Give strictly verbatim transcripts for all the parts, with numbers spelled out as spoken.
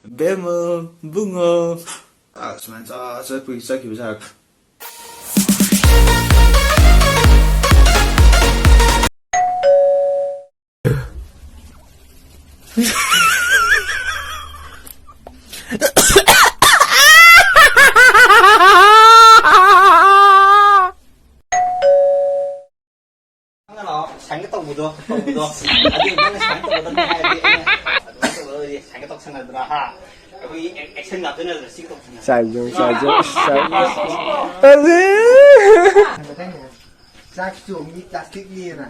ꯕꯦꯝꯃ, ꯕꯨꯡꯉꯣ꯫ ꯑꯥ, ꯁꯨꯃꯥꯏꯅ ꯆꯥ-, ꯆꯠꯄꯒꯤ ꯆꯠꯈꯤꯕ ꯁꯥꯔ꯫ ꯅꯪꯅ ꯂꯥꯛꯑꯣ, ꯁꯥꯏꯟꯒ ꯇꯧꯕꯗꯣ, ꯇꯧꯕꯗꯣ꯫ ꯑꯗꯨ ꯅꯪꯅ ꯁꯥꯏꯟ ꯇꯧꯒꯗꯕꯅꯤ ꯍꯥꯏꯔꯗꯤ ꯑꯩꯅ ꯑꯗꯨꯃꯥꯏꯅ ꯇꯧꯒꯗꯕꯗꯤ ꯁꯥꯏꯟꯒ ꯇꯧꯁꯟꯅꯗꯅ, ꯍꯥ? ꯑꯩꯈꯣꯏꯒꯤ ꯑꯦꯛ-, ꯑꯦꯛꯁꯟ ꯉꯥꯛꯇꯅ ꯁꯤ ꯇꯧꯁꯟꯅ꯫ ꯆꯥꯏꯕꯤꯌꯨ, ꯆꯥꯏꯕꯤꯌꯨ, ꯆꯥꯏꯕꯤꯌꯨ꯫ ꯑꯗꯨ ꯆꯥꯛꯁꯨ ꯃꯤ ꯄ꯭ꯂꯥꯁꯇꯤꯛꯅꯤꯅ꯫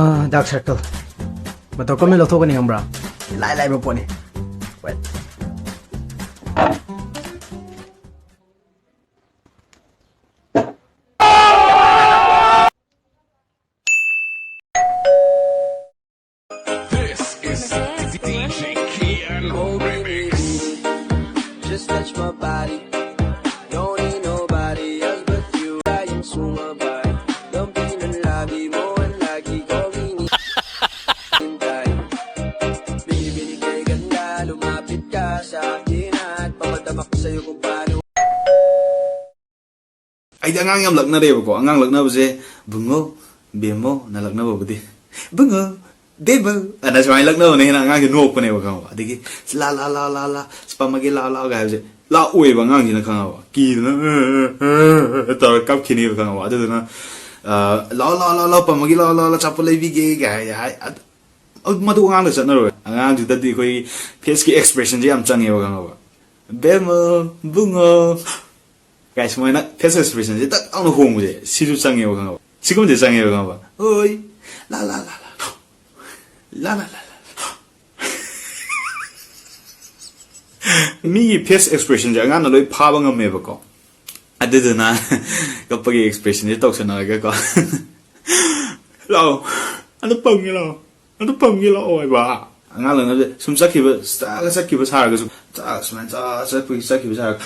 ꯑꯥ, ꯗꯥꯔꯛ ꯁꯔꯀꯜ꯫ ꯃꯇꯧ ꯀꯔꯝꯅ ꯂꯧꯊꯣꯛꯀꯅꯤ ꯈꯪꯕ꯭ꯔꯥ? ꯏꯂꯥꯏ ꯂꯥꯏꯕ ꯄꯣꯠꯅꯤ꯫ Wait. This is D J Kian Remix. Just touch my body. Don't need nobody else but you. Lying to my body. Don't be in love, mo ang lagi ko hinihintay. Binibigay ganda, lumapit ka sa akin at papadama ko sa'yo kung paano. ꯑꯩꯗꯤ ꯑꯉꯥꯡ ꯌꯥꯝ ꯂꯛꯅꯔꯦꯕꯀꯣ꯫ ꯑꯉꯥꯡ ꯂꯛꯅꯕꯁꯦ ꯕꯨꯡꯉꯣ, ꯕꯦꯝꯃꯣ ꯅ ꯂꯛꯅꯕꯕꯨꯗꯤ, ꯕꯨꯡꯉꯣ, ꯕꯦꯝꯃꯣ ꯑꯅ ꯁꯨꯃꯥꯏꯅ ꯂꯛꯅꯕꯅ ꯍꯦꯟꯅ ꯑꯉꯥꯡꯁꯦ ꯅꯣꯛꯄꯅꯦꯕ, ꯈꯪꯉꯕ? ꯑꯗꯒꯤ "ꯂꯥ, ꯂꯥ, ꯂꯥ, ꯂꯥ, ꯂꯥ, ꯄꯝꯃꯒꯦ, ꯂꯥ, ꯂꯥ" ꯒ ꯍꯥꯏꯕꯁꯦ ꯂꯥꯛꯑꯣꯏꯕ ꯑꯉꯥꯡꯁꯤꯅ, ꯈꯪꯉꯕ? ꯀꯤꯗꯅ ꯇꯧꯔ ꯀꯞꯈꯤꯅꯦꯕ, ꯈꯪꯉꯕ? ꯑꯗꯨꯗꯨꯅ, ꯑ, "ꯂꯥꯛꯑꯣ, ꯂꯥꯛꯑꯣ, ꯂꯥꯛꯑꯣ, ꯂꯥꯛꯑꯣ, ꯄꯝꯃꯒꯦ, ꯂꯥꯛꯑꯣ, ꯂꯥꯛꯑꯣ, ꯂꯥꯛꯑꯣ, ꯑꯆꯥꯄꯣꯠ ꯂꯩꯕꯤꯒꯦ" ꯀꯥꯏ ꯍꯥꯏ, ꯑꯗ-, ꯑꯗꯨ ꯃꯗꯨ ꯑꯉꯥꯡꯗ ꯆꯠꯅꯔꯣꯏ꯫ ꯑꯉꯥꯡꯗꯨꯗꯗꯤ ꯑꯩꯈꯣꯏꯒꯤ ꯐꯦꯁꯀꯤ ꯑꯦꯛꯁꯄ꯭ꯔꯦꯁꯟꯁꯦ ꯌꯥꯝ ꯆꯪꯉꯦꯕ, ꯈꯪꯉꯕ? "ꯕꯦꯝꯃ, ꯕꯨꯡꯉꯣ" ꯀꯥꯏ ꯁꯨꯃꯥꯏꯅ ꯐꯦꯁ ꯑꯦꯛꯁꯄ꯭ꯔꯦꯁꯟꯁꯦ ꯇꯛ ꯂꯥꯎꯅ ꯍꯣꯡꯕꯁꯦ, ꯁꯤꯁꯨ ꯆꯪꯉꯦꯕ, ꯈꯪꯉꯕ? ꯁꯤꯒꯨꯝꯕꯁꯦ ꯆꯪꯉꯦꯕ, ꯈꯪꯉꯕ? "ꯍꯣꯏ, ꯂꯥ, ꯂꯥ, ꯂꯥ, ꯂꯥ, ꯂꯥ, ꯂꯥ, ꯂꯥ, ꯂꯥ, ꯂꯥ"꯫ ꯃꯤꯒꯤ ꯐꯦꯁ ꯑꯦꯛꯁꯄ꯭ꯔꯦꯁꯟꯁꯦ ꯑꯉꯥꯡꯅ ꯂꯣꯏ ꯐꯥꯕ ꯉꯝꯃꯦꯕꯀꯣ꯫ ꯑꯗꯨꯗꯨꯅ ꯀꯞꯄꯒꯤ ꯑꯦꯛꯁꯄ꯭ꯔꯦꯁꯟꯁꯦ ꯇꯧꯁꯟꯅꯔꯒꯀꯣ꯫ "ꯂꯥꯛꯑꯣ, ꯑꯗꯨ ꯄꯪꯉꯦ, ꯂꯥꯛꯑꯣ, ꯑꯗꯨ ꯄꯪꯉꯦ, ꯂꯥꯛꯑꯣ" ꯍꯥꯏꯕ꯫ ꯑꯉꯥꯡ ꯂꯛꯅꯕꯁꯦ ꯁꯨꯝ ꯆꯠꯈꯤꯕ, ꯆꯥꯒ ꯆꯠꯈꯤꯕ ꯁꯥꯔꯒꯁꯨ, ꯆꯥ-, ꯁꯨꯃꯥꯏꯅ ꯆꯥ-, ꯆꯠꯄꯒꯤ ꯆꯠꯈꯤꯕ ꯁꯥꯔꯒ,